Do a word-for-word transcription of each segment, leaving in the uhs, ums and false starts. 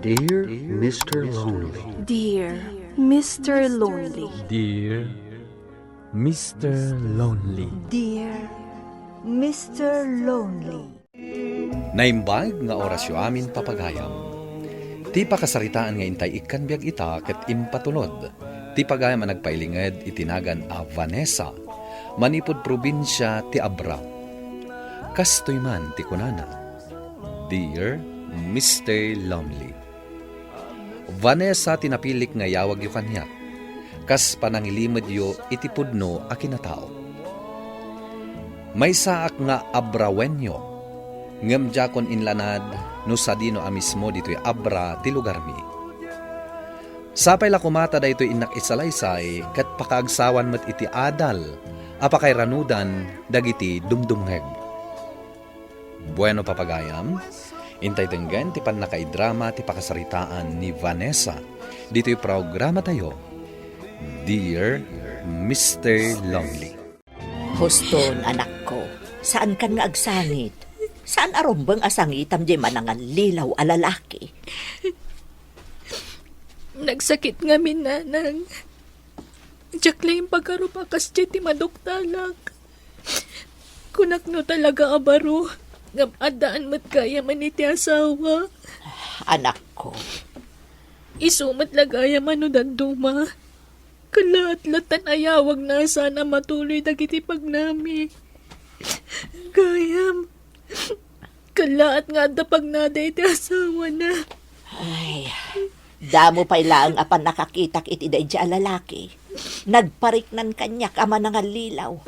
Dear Mister Lonely. Dear Mister Lonely. Dear Mister Lonely. Dear Mister Lonely. Naimbag nga orasyo amin, papagayam. Ti pakasaritaan nga intay ikkan biag ita ket impatulod ti pagayam a nagpailinged iti nagan a Vanessa, manipud probinsia ti Abra. Kastoy man ti kunana, "Dear Mister Lonely." Vanessa ti napilik nga iyawagyo kaniak, kas panangilimedyo iti pudno a kinatao. Maysaak nga Abrawenyo, ngem diakon inlanad no sadino a mismo ditoy Abra ti lugarmi. Sapay la koma ta daytoy innak isalaysay ket pakaagsawan met iti adal a pakairanudan dagiti dumdumngeg. Bueno, papagayam, intay denggen ti pannakaidrama ti pakasaritaan ni Vanessa ditoy programatayo, Dear Mister Lonely. Huston, anakko, saankan nga agsangit. Saan a rumbeng a sangitam diay manangallilaw a lalaki. Nagsakit ngamin, nanang. Diak la impagarup a kasdiay ti maduktalak. Kunak no talaga a baro, ngem addaan met gayam iti asawa. Anakko. Isu met la gayam a no dadduma. Kalaat latta a iyawagna a saan a matuloy dagiti pagnami. Gayam. Kalaat nga adda pagnada iti asawana. Ay, damo pay laeng a pannakakitak iti daydiay a lalaki. Nagpariknan kaniak a manangallilaw.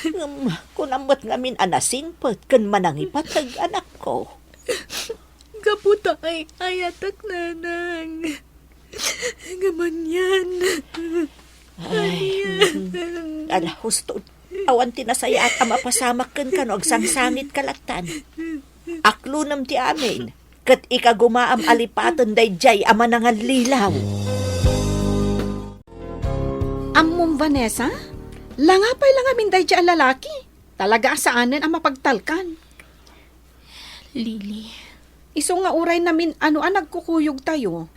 Ngem, kunam met ngamin a nasingpet ken manangipateg, anakko. Gapu ta ay-ayatek, nanang. Ngem anian. Ay, anian. Mm. Ala, huston. Awan ti nasayaat a mapasamak kenka no agsangsangitka lattan. Aklonem ti amin, ket ikagumaam a lipaten daydiay a manangallilaw. Ammom, Vanessa? Langa pay la ngamin daydiay a lalaki. Talaga a saanen a mapagtalkan. Lily. Isu nga uray namin-ano a nagkukuyogtayo,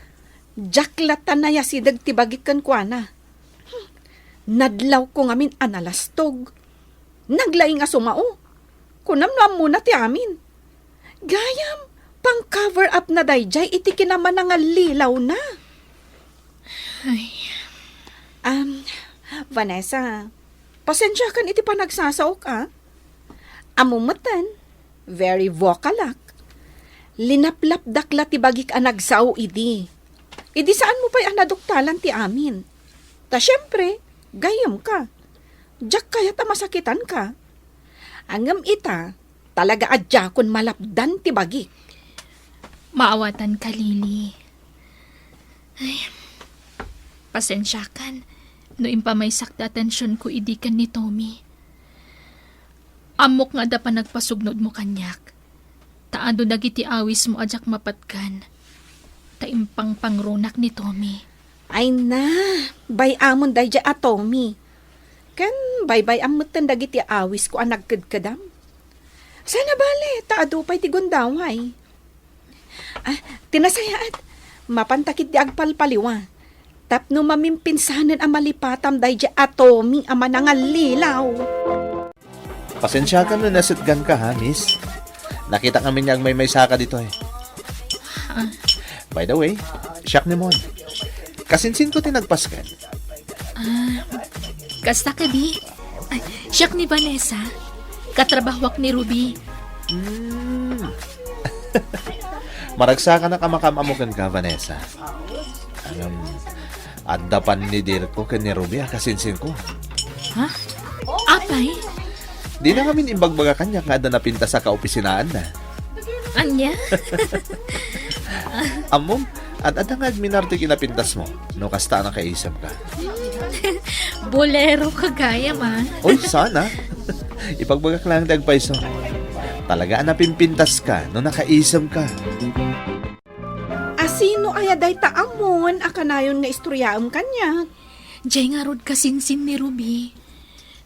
diak latta nayasideg ti bagik kenkuana. Hmm, nadlawko ngamin a nalastog. Naglaing a sumao. Kunam no ammona ti amin. Gayam, pang-cover up na daydiay iti kinamanangallilawna. Ay. Um, Vanessa, pasensiakan iti panagsasaok, a. Ammom metten, very vocalak. Linaplapdak la ti bagik a nagsao idi. Idi saanmo pay a naduktalan ti amin. Ta siempre, gayyemka. Diak kayat a masakitanka. Ngem ita, talaga a diakon malapdan ti bagik. Maawatanka, Lily. Ay, pasensiakan no impamaysak ti atensionko idi ken ni Tommy. Ammok nga adda panagpasugnodmo kaniak, ta adu dagiti awismo a diak mapatgan, ta impangpangrunak ni Tommy. Ay na, bay-amon daydiay a Tommy. Ken baybay-am metten dagiti awisko a nagkedkedam. Saan a bale, ta adu pay ti gundaway. Ah, ti nasayaat, mapanta ketdi agpalpaliwa. Tapno mamimpinsanen a malipatam daydiay a Tommy a manangallilaw. Pasensiakan no nasetganka, ha, miss? Nakitak ngamin nga agmaymaysaka ditoy. Ah. By the way, siak ni Mon. Kasinsinko ti nagpasken. Ah, kasta kadi? Ay, siak ni Vanessa. Katrabahoak ni Ruby. Hmm. Maragsakanak a makaam-ammo kenka, Vanessa. Ngem, adda pannidirko ken ni Ruby a kasinsinko. Ha? Apay? Dina ngamin imbagbaga kaniak nga adda napintas a kaopisinaanna. Ania? Ammom, ad-adda nga agminar ti kinapintasmo, no kasta a nakaisemka. Boleroka gayam, a. Oy, sana. Ipagbagak laeng ti agpayso. Talaga a napimpintaska no nakaisemka. A sino aya dayta a Mon a kanayon nga istoryaem kaniak? Diay ngarud kasinsin ni Ruby.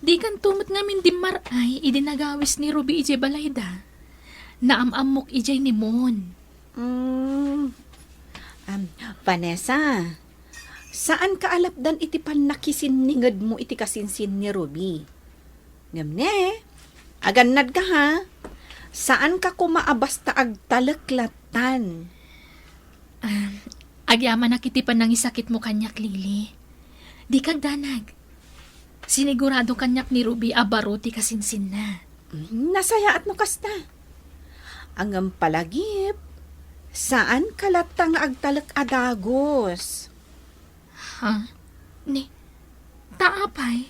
Dikanto met ngamin dimmar-ay idi nagawis ni Ruby idiay balayda. Naam-ammok idiay ni Mon. Mm. Vanessa, saanka a lapdan iti pannakisinningedmo iti kasinsin ni Ruby. Ngem ne, agannadka ha, saanka koma a basta agtalek lattan. Ah, agyamanak iti panangisakitmo kaniak, Lily. Dika agdanag. Sinigurado kaniak ni Ruby a baro ti kasinsinna. Mm, nasayaat no kasta. Ngem palagip, saanka latta nga agtalek a dagus. Ha? Ni, ta apay?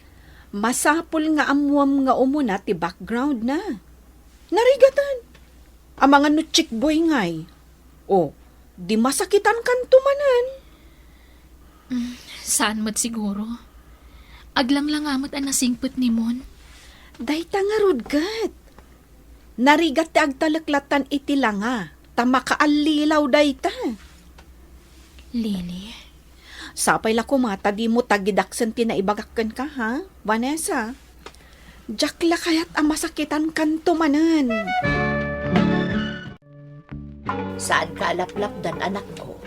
Masapul nga ammuam nga umuna ti background na. Narigatan. Amangan no chick boy ngay. O, di masakitan kanto manen. Mm, saan met siguro. Aglanglangamet a nasingpet ni Mon. Dayta ngarud ket. Narigat ti agtalek lattan iti langa, ta makaallilaw dayta. Lily. Sapay la koma ta dimo tagidaksen ti naibagak kenka, ha, Vanessa? Diak la kayat a masakitan kanto manen. Saanka a laplapdan, anakko.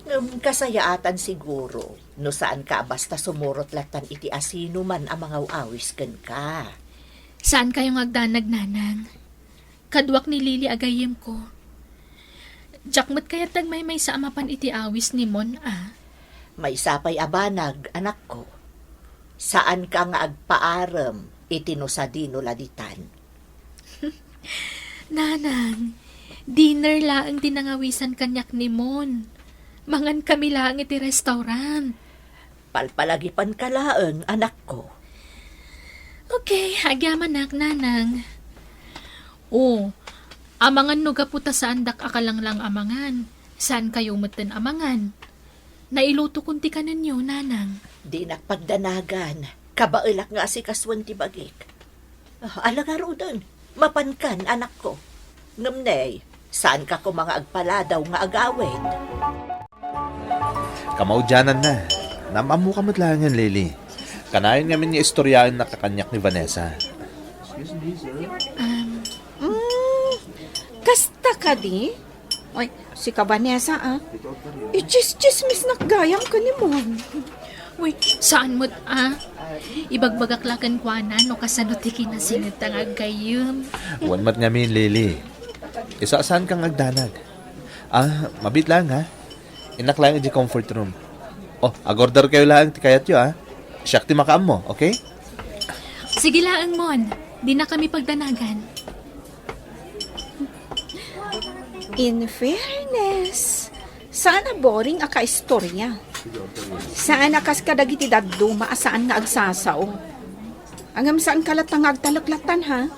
Ngem kasayaatan siguro no saanka a basta sumurot lattan iti asinoman a mangaw-awis kenka. Saankayo nga agdanag, Nanang. Kaduak ni Lily a gayyemko. Diak met kayat ti agmaymaysa a mapan iti awis ni Mon a. Maysa pay a banag, anakko. Saanka nga agpaarem iti no sadino la ditan. Nanang, dinner laeng ti nangawisan kaniak ni Mon. Mangankami laeng iti restaurant. Palpalagipanka laeng, anakko. Okay, agyamanak, Nanang. O, amangan no gapu ta saandak a kalanglang a mangan. Saankayo metten a mangan. Nailutokon ti kanenyo, Nanang. Dinak pagdanagan. Kabaelak nga asikasuen ti bagik. Ah, ala ngaruden. Mapankan, anakko. Ngem ne, saanka koma nga agpaladaw nga agawid. Kamaudiananna, naam-ammoka met laengen, Lily. Kanayon ngamin nga istoriaennak kaniak ni Vanessa. Um, Mm, kasta kadi? Oy, sika Vanessa, ah. Ichischismisnak gayam ken ni Mon. Uy, saan met, ah. Ibagbagak la kenkuana no kasano ti kinasingedta nga aggayyem. Wen met ngamin, Lily. Isu a saanka nga agdanag. Ah, mabiit laeng, ha? Innak laeng idiay comfort room. Oh, ag-order kayo laeng ti kayatyo, ah. Siak ti makaammo, okay? Sige laeng, Mon. Dinakami pagdanagan. In fairness, saan a boring a kaistorya. Saan a kas kadagiti dadduma a saan nga agsasao. Ngem saanka latta nga agtalek lattan, ha?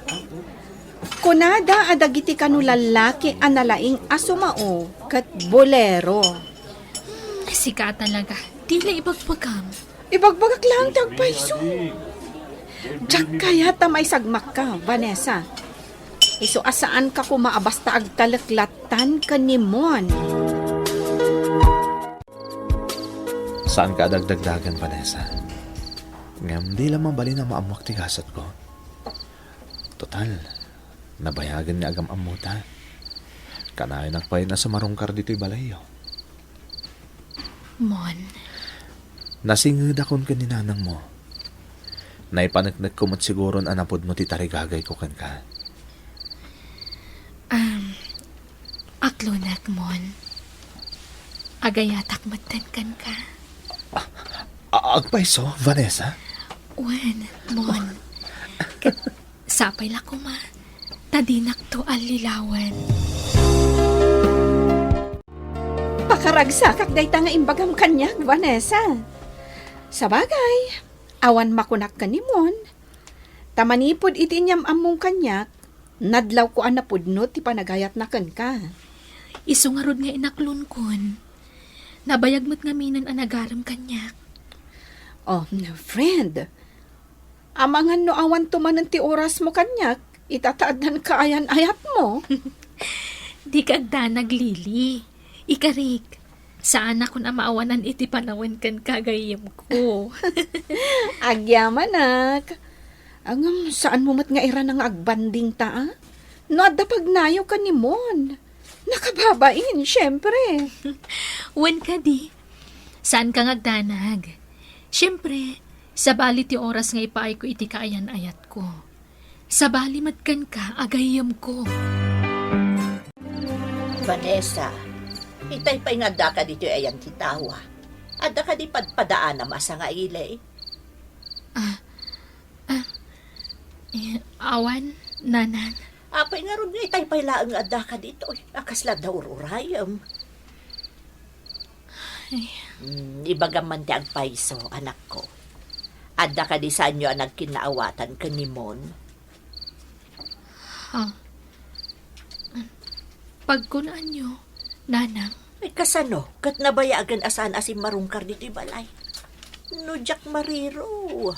Kunada a dagiti kano lallaki a nalaing a sumao ket bolero. Hmm, sika talaga. Dila ibagbagam. Ibagbagak laeng ti agpayso. Diak kayat a maisagmakka, Vanessa. Isu a saanka koma a basta agtalek lattan ken ni Mon. Saanka a dagdagdagen, Vanessa. Ngem di la mabalin a maammoak ti gasatko. Total, nabayagen nga agam-ammota. Kanayonak pay a sumarungkar ditoy balayyo. Mon. Nasingedakon ken ni nanangmo. Naipaneknekko met siguron a napudno ti tarigagayko kenka. Um, aklonak, Mon. Agayatak metten kenka. A-, agpayso, Vanessa? Wen, Mon. Ket sapay la koma, ta dinakto allilawen. Pakaragsakak dayta nga imbagam kaniak, Vanessa. Sabagay, awan makunak ken ni Mon. Ta manipud iti inyam-ammong kaniak, nadlawko a napudno ti panagayatna kenka. Isu ngarud nga inaklonkon. Nabayag met ngaminen a nagarem kaniak. Oh, friend, amangan no awanto manen ti orasmo kaniak, ita ta addan kaayan-ayatmo. Dika agdanag, Lily. Ikarik, saanakon a maawanan iti panawen kenka, gayyemko. Agyamanak. Ngem, saanmo met nga irana nga agbanding ta, a? No adda pagnayo ken ni Mon. Nakababain, syempre. Wen kadi, saanka nga agdanag. Syempre, sabali ti oras nga ipaayko iti kaayan-ayatko. Sabali met kenka a gayyemko. Vanessa, itay pay nga addaka ditoy ayan ti tawa. Adda kadi padpadaanam a sangaili? Ah, ah, eh, awan, nanang. Apay ngarud nga itay pay laeng nga addaka ditoy? A, kasla adda ur-urayem. Ay. Hmm, ibagam man ti agpayso, anakko. Adda kadi saanyo a nagkinnaawatan ken ni Mon? Ha? Pagkunaanyo, nanang? Ay, kasano? Ket nabayagen a saan a simmarungkar ditoy balay. No diak mariro,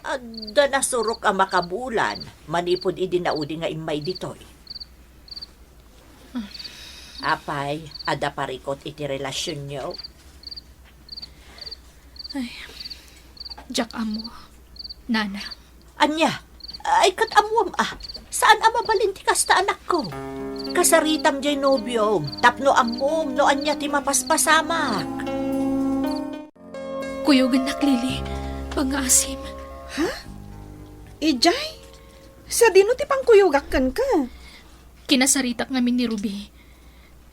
adda nasurok a makabulan manipud idi naudi nga immay ditoy. Apay, adda parikut iti relasionyo? Ay, diak ammo, nanang. Ania? Ay, ket ammoam a. Saan a mabalin ti kasta, anakko? Kasaritam diay nobiom, tapno ammom no ania ti mapaspasamak. Kuyogennak, Lily. Pangngaasim. Ha? Idiay? Sadino ti pangkuyogak kenka? Kinasaritak ngamin ni Ruby.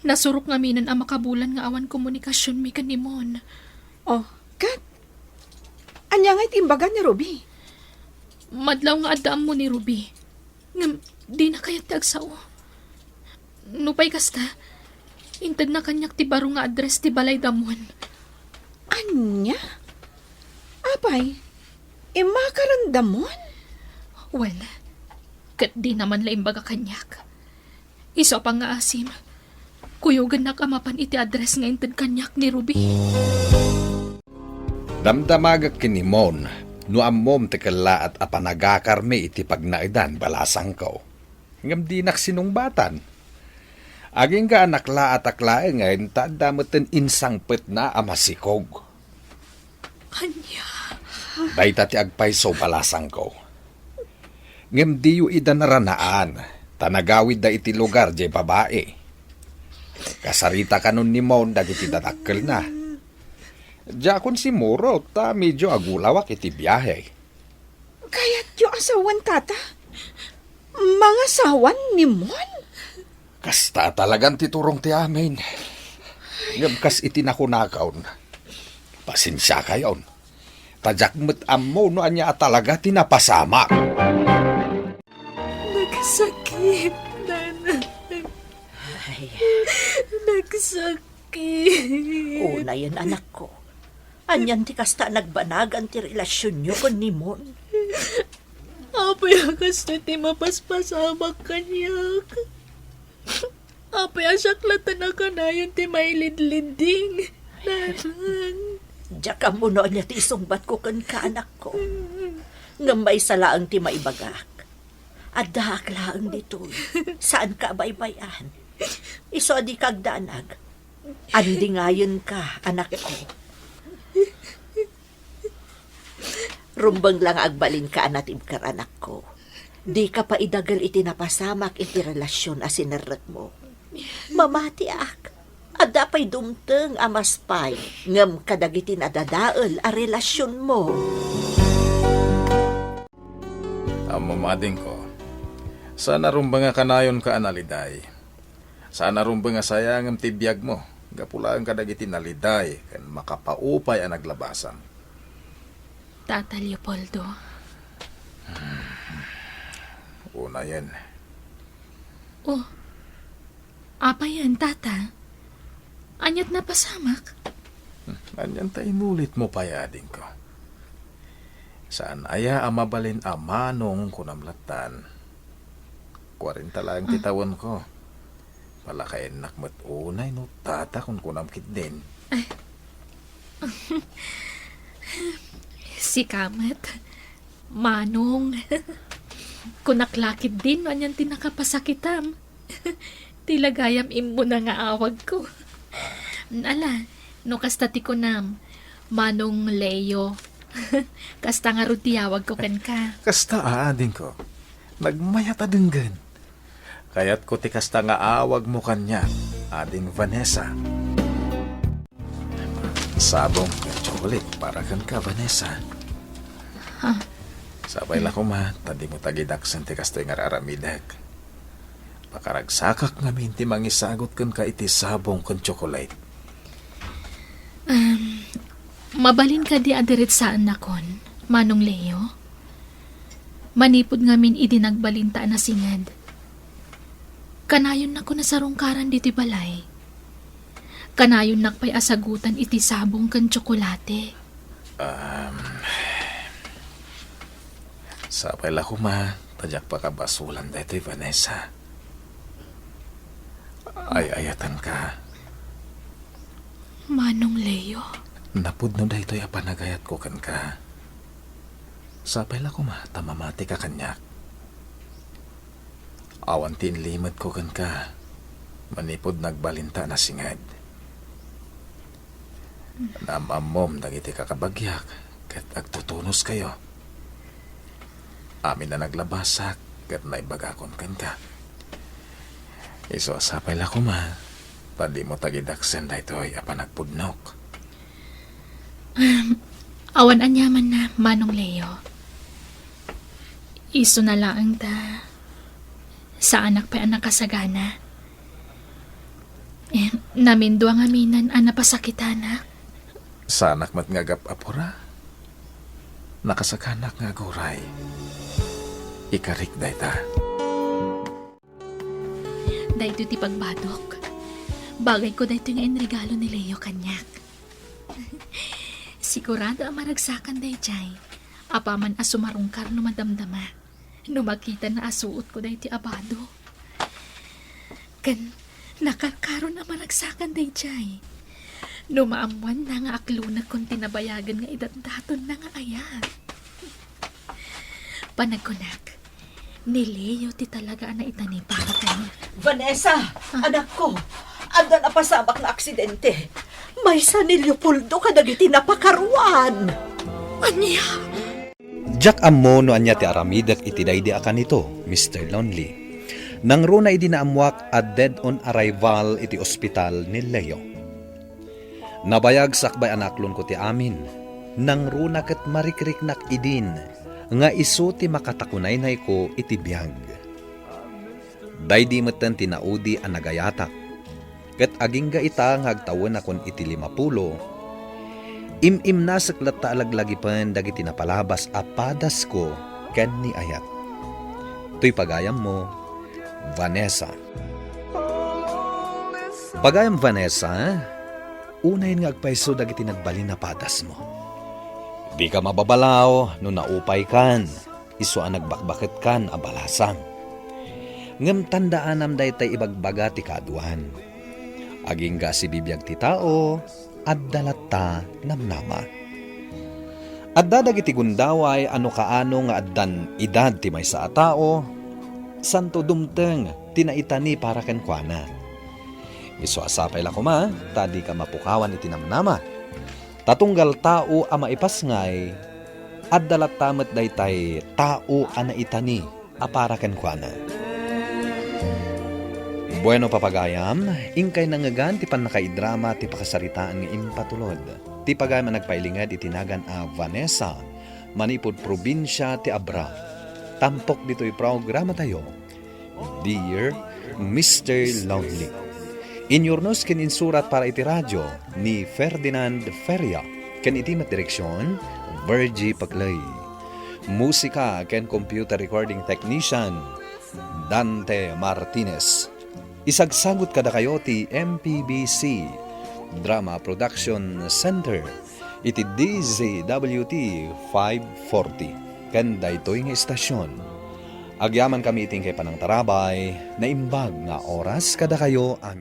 Nasurok ngaminen a makabulan nga awan komunikasionmi ken ni Mon. Oh, ket? Ania ngay ti imbaga ni Ruby? Madlaw nga adda ammo ni Ruby. Ngem, dina kayat ti agsao. Nupay kasta, intedna kaniak ti baro nga address ti balay da Mon. Ania? Apay, immakaren da Mon? Wen, ket dina man la imbaga kaniak. Isu a pangngaasim, kuyogennak a mapan iti address nga inted kaniak ni Ruby. Damdamagek ken ni Mon no ammom ti kellaat a panagakarmi iti pagnaedan, balasangko. Ngem dinak sinungbatan. Agingga a naklaatak laengen ta adda metten insangpetna a masikog. Ania? Dayta ti agpayso, balasangko. Ngem diyo ida naranaan, ta nagawidda iti lugar diay babai. Kasarita kanon ni Mon dagiti dadakkelna. Diakon simuro ta medio agulawak iti biahe. Kayatyo a sawen, tata? Mangasawan ni Mon? Kasta talagan ti turong ti amin. Ngem kas iti nakunakon, pasensiakayon. Ta diak met ammo no ania a talaga ti napasamak. Nagsakit, nanang. Ay. Nagsakit. Unayen, anakko. Anian ti kasta a nagbanagan ti relasionyo ken ni Mon? Apay a kasta ti mapaspasamak kaniak? Apay a siak latta a kanayon ti mailidlidding, nanang? Diak ammo no ania ti isungbatko kenka, anakko. Ngem maysa laeng ti maibagak. Addaak laeng ditoy. Saanka a baybay-an. Isu a dika agdanag. Andingayenka, anakko. Rumbeng la nga agbalinka a natibker, anakko. Dika pay idagel iti napasamak iti relasion a sinerrekmo. Mamatiak. Adda pay dumteng a mas pay ngem kadagiti nadadael a relasionmo. Ammom, adingko, saan a rumbeng a kanayonka a naliday. Saan a rumbeng a sayangem ti biagmo gapu laeng kadagiti naliday ken makapaupay a naglabasam. Tata Leopoldo. Unayen. Oh, apayen, tata? Aniat napasamak? Hmm, anian ta inulitmo pay, adingko? Saan aya a mabalin a Manong kunam lattan? Kuarenta laeng ti Ah. tawenko. Palakayennak met unay no tata kunkunam ketdin. Ay. Sika met, Manong. Kunak la ketdin no anian ti nakapasakitam. Ti lagayam immuna nga awagko. Ala, no kasta ti kunam, Manong Leo. Kasta ngarud ti awagko kenka. Kasta, adingko. Nagmayat a denggen. Kayatko ti kasta nga awagmo kaniak, ading Vanessa. Sabong ken tsokolate para kenka, Vanessa. Ha? Sapay la koma, ta dimo tagidaksen ti kastoy nga ar-aramidek. Pakaragsakak ngamin ti mangisagut kenka iti sabong ken tsokolate. Um, mabalin kadi a diretsaennakon, Manong Leo? Manipud ngamin idi nagbalinta a nasinged, kanayonnakon a sarungkaran ditoy balay. Kanayonnak pay a sagutan iti sabong ken tsokolate. Um, sapay la koma, ta diak pakabasolan daytoy, Vanessa. Ay-ayatanka. Manong Leo? Napudno daytoy a panagayatko kenka. Sapay la koma ta mamatika kaniak. Awan ti inlimedko kenka manipud nagbalinta a nasinged. Naam-ammom dagiti kakabagiak ket agtutunoskayo. Amin a naglabasak ket naibagakon kenka. Isu a sapay la koma, ta dimo tagidaksen daytoy a panagpudnok. Awan aniamanna, Manong Leo. Isuna laeng ta saanak pay a nakasagana. Eh, namindua ngaminen a napasakitanak. Saanak met nga agap-apura. Nakasaganak nga aguray. Ikarik dayta. Daytoy ti pagbadok. Bagayko daytoy nga inregalo ni Leo kaniak. Sigurado a maragsakan daydiay. Apaman a sumarungkar no madamdama. No makitana a suotko daytoy a bado. Ken nakarkaron a maragsakan daydiay. No maammoanna nga aklonekkon ti nabayagen nga idatdatonna nga ayat. Panagkunak, ni Leo ti talaga a naitani para kaniak. Vanessa, Ah. anakko, adda napasamak nga aksidente. Maysa ni Leopoldo kadagiti napakaruan. Ania? Diak ammo no ania ti aramidek iti daydi a kanito, Mister Lonely. Nangruna idi naammuak a dead on arrival iti ospital ni Leo. Nabayag sakbay a naaklonko ti amin. Nangruna ket marikriknak idin nga isu ti makatakunaynayko iti biag. Daydi metten ti naudi a nagayatak. Ket agingga ita nga agtawenakon iti limapulo, im-imnasek latta a laglagipen dagiti napalabas a padasko ken ni ayat. Toy pagayammo, Vanessa. Pagayam Vanessa, unayen nga agpayso dagiti nagbalin a padasmo. Dika mababalaw no naupaykan, isu a nagbakbaketkan a balasang. Ngem tandaanam daytay ibagbaga ti kaaduan. Agingga a sibibiag ti tao, adda latta namnama. Adda dagiti gundaway a no kaano nga addan idad ti maysa a tao, santo dumteng ti naitani para kenkuana. Isu a sapay la koma ta dika mapukawan iti namnama. Ta tunggal tao a maipasngay, adda latta met daytay tao a naitani a para kenkuana. Bueno, papagayam, inkay nangngegan ti pannakaidrama ti pakasaritaan nga impatulod ti pagayam a nagpailinged iti nagan a Vanessa, manipud probinsia ti Abra. Tampok ditoy programatayo, Dear Mister Lonely. Inyurnos ken insurat para iti radio ni Ferdinand Feria, ken iti met direksion, Virgie Paclay. Musika ken computer recording technician, Dante Martinez. Isagsagut kadakayo ti M P B C Drama Production Center iti D Z W T five forty. Ken daytoy nga istasyon, agyamankami iti inkay panangtarabay, naimbag nga oras kadakayo amin.